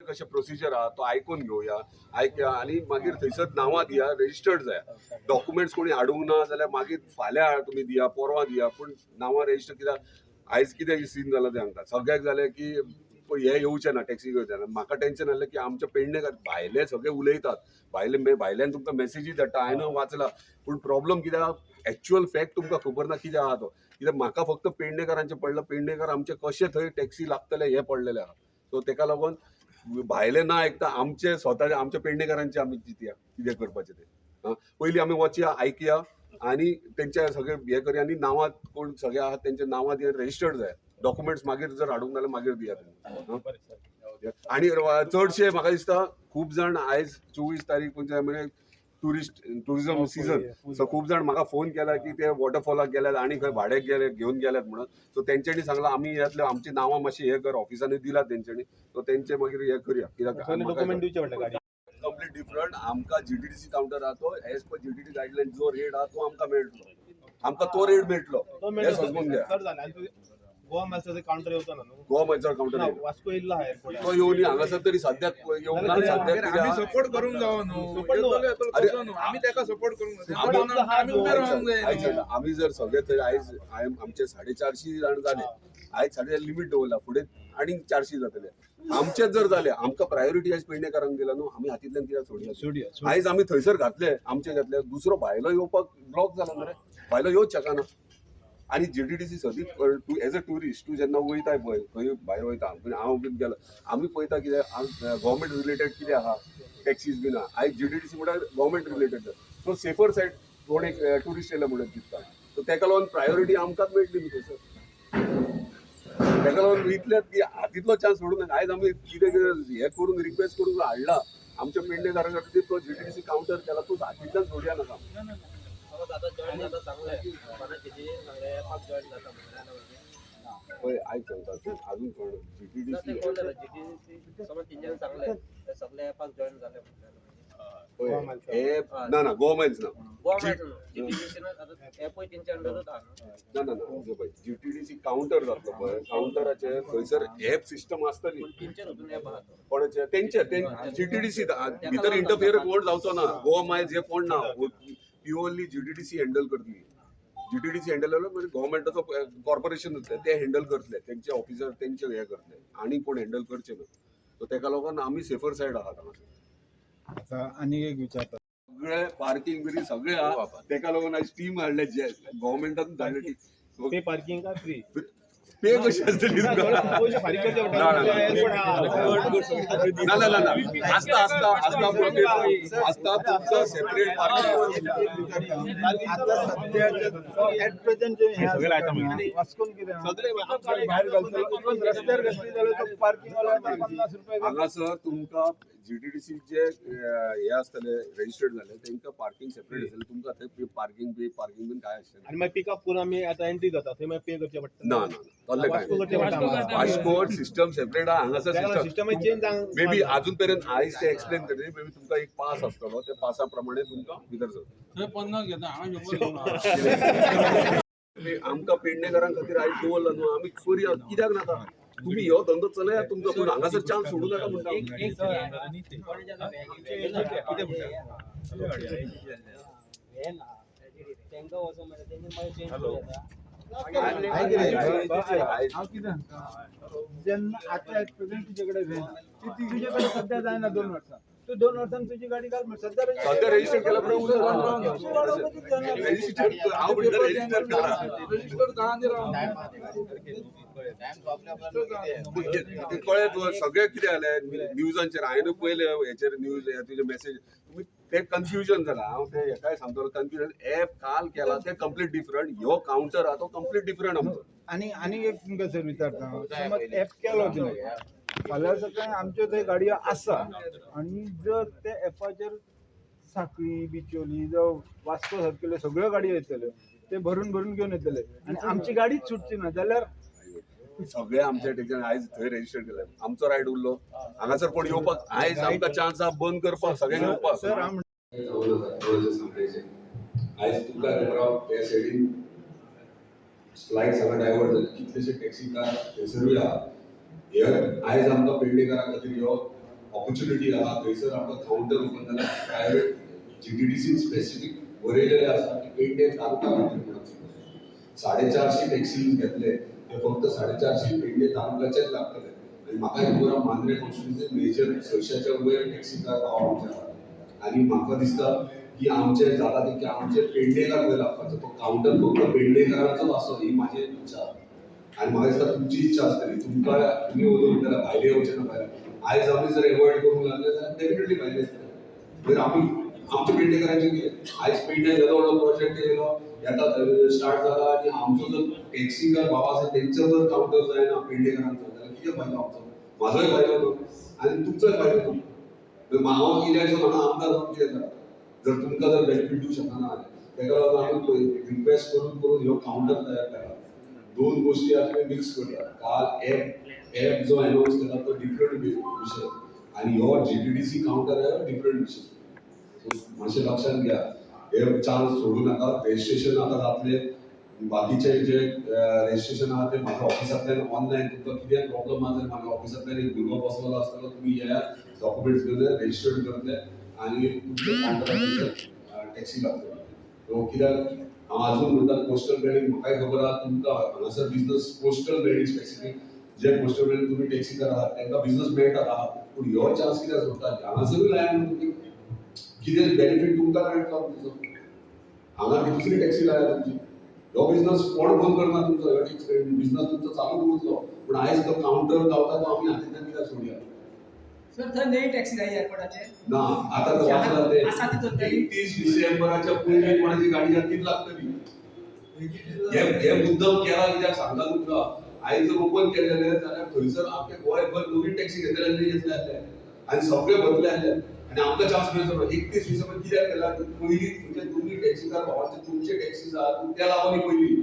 कशें प्रोसिजर आहा तो आयकून घेवया, आयकया आनी मागीर थंयसर नांवां दिया, रजिस्टर्ड जाया. डॉक्युमेंट्स कोणी हाडूंक ना जाल्यार मागीर फाल्यां तुमी दिया, परवां दिया, पूण नांवां रजिस्टर. कित्याक आयज कितें सीन जाला तें सांगता. सगळ्याक जालें की हे येवचे ना, टॅक्सी येवचे ना. म्हाका टेन्शन आसलें की आमच्या पेडणेकार भायले सगळे उलयतात, भायले भायल्यान तुमकां मॅसेजी धाडटा, हांवें वाचला. पूण प्रॉब्लम कित्याक एक्च्युअल फॅक्ट तुमकां खबर ना कितें आहा तो. कित्याक म्हाका फक्त पेडणेकारांचें पडलां, पेडणेकार आमचे कशे थंय टॅक्सी लागतले हें पडलेलें आहा. सो तेका लागून भायले ना आयकता, आमचे स्वताचे आमच्या पेडणेकारांचे आमी चिंतया कितें करपाचें तें. पयलीं आमी वचया, आयकया आनी तेंचे सगळे हे करया आनी नांवां कोण सगळे आहात तेंच्या नांवां दिया, रजिस्टर्ड जाय. डॉक्युमेंट्स मागीर जर हाडूंक जाल्यार मागीर दिया तुमी. आनी चडशे म्हाका दिसता खूब जाण आयज 24 तारीख म्हणजे टुरिस्ट टुरिझम सिजन, सो खूब जाण म्हाका फोन केला की ते वॉटरफॉलाक गेल्यात आनी खंय भाड्याक गेले घेवन गेल्यात म्हणून. सो तेंच्यांनी सांगलां आमी येतले, आमची नांवां मातशी हे कर, ऑफिसांनी दिला तेंच्यांनी. सो तेंचे मागीर हे करया. कित्याक डॉक्युमेंट दिवचे पडटा गाडी. Complete different. आमकां जीटीडीसी काउंटर आहा तो एज पर जीटीडी गायडलायन जो रेट आहा तो आमकां मेळटलो, आमकां तो रेट मेळटलो हे समजून घ्या. सर जालें. आनी गोवा मायल्साचो काउंटर येवचो ना न्हू? गोवा मायल्सार काउंटर ना, वास्को येयल्लो आहा एअरपोर्टार. तो येवनी हांगासर तरी सद्याक येवंक ना. सद्याक आमी कितें सपोर्ट करूंक जावो न्हू. Support न्हू. येतलो येतलो अरे, कसो न्हू, आमी तेका सपोर्ट करूंक जाय. आमी आमी उबे रावंक जाय आयज न्हू. आमी जर सगळे थंय आयज आमचे 450 जाण जाले, आयज साडे लिमीट दवरला, फुडें आनीक 400 जातले. आमचेच जर जाले, आमकां प्रायोरिटी आयज पेडणेकारांक दिला न्हू, आमी हातींतल्यान कित्याक सोडया? आयज आमी थंयसर घातले, आमचे घातले, दुसरो भायलो येवपाक ब्लॉक जाला मरे, भायलो येवच शकना. आनी जीटीडीसी सदींच तूं एज अ टुरिस्ट तूं जेन्ना वयताय पळय खंय भायर वयता, हांव बीन गेलो, आमी पळयता कितें गव्हर्मेंट रिलेटेड कितें आहा, टॅक्सीज बीन आहा. आयज जीटीडीसी म्हळ्यार government related, so safer side कोण एक टुरिस्ट येयले म्हणून दिसता. सो तेका लागून प्रायोरिटी आमकांच मेळटली न्हू थंयसर. तेका लागून इतल्यात की हातींतलो चान्स सोडून नाका. आयज आमी कितें कितें हें करून रिक्वेस्ट करून हाडला आमच्या पेडणेकारां खातीर, तो जीटीडीसी काउंटर केला, तूं हातींतल्यान सोडया नाका. समज आता जॉईन जाता चांगलं आहे, कोणाचे सगळे ॲपाक जॉईन जाता म्हणल्यार. पळय आयज सांगता अजून कोण ते जीटीडीसी कोण जाता जीटीसी समज तेंच्यान चांगलं आहे, ते सगळे ॲपाक जॉईन झाले म्हणल्यार. हे ना ना, गोवा मायल्स ना. गोवा मायल्स न्हू, जीटीडीसी आता ॲपूय तेंच्या अंडरूच आहा न्हू. ना ना ना, जे पळय जीटीडीसी काउंटर जातलो पळय, काउंटराचेर थंयसर एप सिस्टम आसतली. पूण तेंच्या हितून ॲप आहा तो. कोणाचे तेंचे जीटीडीसी भितर इंटरफियर कोण जावचो ना. गोवा मायल्स हे कोण ना, प्युअरली जीटीडीसी हँडल करतली. जीटीडीसी हँडल म्हणजे गव्हर्मेंटाचो कॉर्पोरेशन जातलें, ते हँडल करतले, तेंचे ऑफिसर तेंचे हे करतले, आनी कोण हँडल करचे ना. सो तेका लागून आमी सेफर सायड आहात हांगासर. आता आनी एक विचारता. सगळे पार्किंग बिर्किंग सगळे आहा, तेका लागून आयज टीम हाडले, जे गव्हर्मेंटान धाडले टीम. पे पार्किंग का फ्री? पे कशी आसतली तुका? पयशे फारीक करचे ना, ना, पडटा ना. एअरपोर्ट आहा. ना ना ना ना, आसता आसता आसता, पूण ते आसता तुमचं सेपरेट पार्किंग. आता सध्या एट प्रेझेंट जे हे आसता ना, वास्कोन कितें आहा, भायर घालतलो, इवन रस्त्यार घातली जाल्यार तो पार्किंग वालो 50 रुपये हांगासर तुमकां जीटीडीसी जे हे आसतले रजिस्टर्ड जाले तांकां पार्किंग सेपरेट आसतलें. तुमकां थंय पार्किंग पे पार्किंग बीन काय आसचें आनी मागीर पिकअप करून आमी आतां एंट्री जाता थंय मागीर पे करचें पडटा? ना ना ना, तसलें वास्को काय करचें पडटा आमकां. वास्को सिस्टम सेपरेट आहा, हांगासर तेका सिस्टम सिस्टम चेंज जावंक मे बी अजून पर्यंत आयज ते एक्सप्लेन करतले. मे बी तुमकां एक पास आसतलो, त्या पासा प्रमाणे तुमकां भितर सरता. थंय 50 घेता, हांगा 100 घेता. आमकां पेडणेकारां खातीर आयज दवरला न्हू, आमी करुया कित्याक नाका? तुमी ह्यो धंदो चलयात तुमचो, पूण हांगासर चान्स सोडू नाका म्हणटा. तेंका वचोन मेळटा तेंचे मागीर चेंज करूं येता. हांव कितें सांगता, जेन्ना आतां एट प्रेझेंट तुजे कडेन व्हॅन आहा, ती तुजे कडेन सध्या जायना 2 वर्सां, तूं 2 वर्सां तुजी गाडी घाल सध्या. सध्या रजिस्टर केल्या रजिस्टर, हांव म्हणटा रजिस्टर करा. रजिस्टर करा आनी राव. ते कळ्ळें तुका सगळें कितें जालें न्यूजांचेर हांवें पयलें हेचेर न्यूज तुजे मेसेज तुमी ते कन्फ्युजन जाला. हांव ते हेकाय सांगतलो कन्फ्युजन. एप काल केला ते कंप्लीट डिफरंट, ह्यो काउंटर आहा तो कंप्लीट डिफरंट आमचो. आनी आनी एक तुमकां सर विचारता हांव, समज एप केलो तुवें, फाल्यां सकाळीं आमच्यो थंय गाडयो आसा आनी जर ते एपाचेर साखळी, बिचोली जावं वास्को सारकिल्ल्यो सगळ्यो गाडयो येतल्यो, ते भरून भरून घेवन येतले आनी आमची गाडीच सुटची ना जाल्यार? सगळे आमच्या ठिकाणी आयज थंय रजिस्टर केले, आमचो रायट उरलो. हांगासर कोण येवपाक आयज आमकां चान्स आहा बंद करपाक, सगळ्यांक येवपाक. सर, हांव आयज तुमकां खबर आहा, त्या सायडीन फ्लायट सगळें डायवर्ट जाले, कितलेशे टॅक्सी कार थंयसरूय आहा. हे आयज आमकां पेडणेकारां खातीर ह्यो ऑपॉर्च्युनिटी आहा. थंयसर आमकां कावंटर ओपन जाला. प्रायवेट जीटीडीसीन स्पेसिफीक बरयलेलें आसा की पेडणे तालुका खातीर म्हणून. 450 टॅक्सी घेतले ते फक्त 450 पेडणे तालुक्याचेच लागतले. आनी म्हाका खबर आहा, मांद्रे कॉन्स्टिट्युन्सी मेजर 600च्या वयर टॅक्सीकार भाव आमचे आहा. आनी म्हाका दिसता की आमचे जाता ते की आमचे पेडणेकार खंय लागपाचो तो कावंटर फक्त पेडणेकारांचोच आसचो, ही माझी इच्छा. आनी म्हाका दिसता तुमची इच्छा आसतली. तुमकां तुमी वचून म्हणटले भायले येवचे ना. भायले आयज आमी जर एवॉयड करूंक लागले जाल्यार डेफिनेटली भायले येतले. मागीर आमी आमच्या पेडणेकारांचे कितें? आयज पेडणे येदो व्हडलो प्रोजेक्ट येयलो, येता स्टार्ट जाला, आनी आमचो जर टॅक्सीकार भाव आसा तेंचो जर कावंटर जायना पेडणेकारांचो जाल्यार कितें फायदो आमचो? म्हाजोय फायदो ना आनी तुमचोय फायदो ना. हांव कित्याक हांगा आमदार जावन कितें जाता जर तुमकां जर बेनिफीट दिवंक शकना जाल्यार? तेका लागून आमी रिक्वेस्ट करून करून ह्यो कावंटर तयार केला. दोन गोष्टी आता तुमी मिक्स करता. काल एप एप जो अनाउन्स केला तो डिफरंट विशय आनी हो जीटीडीसी कावंटर आहे डिफरंट विशय. सो मातशें लक्षात घ्या, हे चान्स सोडू नाका. रजिस्ट्रेशन आतां जातले. बाकीचे जे रजिस्ट्रेशन आहा ते म्हाज्या ऑफिसांतल्यान ऑनलायन. तुमकां कितें प्रॉब्लम आहा जाल्यार म्हाज्या ऑफिसांतल्यान एक भुरगो बसलेलो आसतलो. तुमी येयात, डॉक्युमेंट्स घेवन रजिस्टर्ड करतले आनी तुमच्या कावंटराचेर टॅक्सी लागतली. सो कित्याक हांव अजून म्हणटा, कोस्टल बेल्ट म्हाकाय खबर आहा, तुमकां हांगासर बिजनस कोस्टल बेल्ट स्पेसिफीक जे कोस्टल बेल्ट तुमी टॅक्सीकार आहात तांकां बिजनस मेळटा आहा. पूण ह्यो चान्स कित्याक सोडटा? हांगासरूय लाया न्हू तुमी, कितें बेनिफीट तुमकां मेळटलो तुमचो. हांगा दुसरी टॅक्सी लाया तुमची. हो बिजनस कोण बंद करना तुमचो. हो बिजनस तुमचो चालू उरतलो. पूण आयज तो कावंटर गावता तो आमी हातींतल्यान कित्याक सोडया? सर, थंय नवी टॅक्सी जाय एअरपोर्टाचेर. ना, आता तर वाचला ते. आसा ती चलतली. 31 डिसेंबराच्या पयलीं कोणाची गाडी आहा तीच लागतली. हे हे मुद्दम केला कित्याक सांगता तुमकां. आयज जर ओपन केलेले जाल्यार थंयसर आमच्या गोंयभर नवीन टॅक्सी घेतले घेतले जातले आनी सगळे बदले जातले आनी आमकां चान्स मेळचो. 31 डिसेंबर कित्याक केला? पयलीं म्हणजे तुमी टॅक्सीकार भावांचे, तुमचे टॅक्सी आहात त्या लागून पयलीं.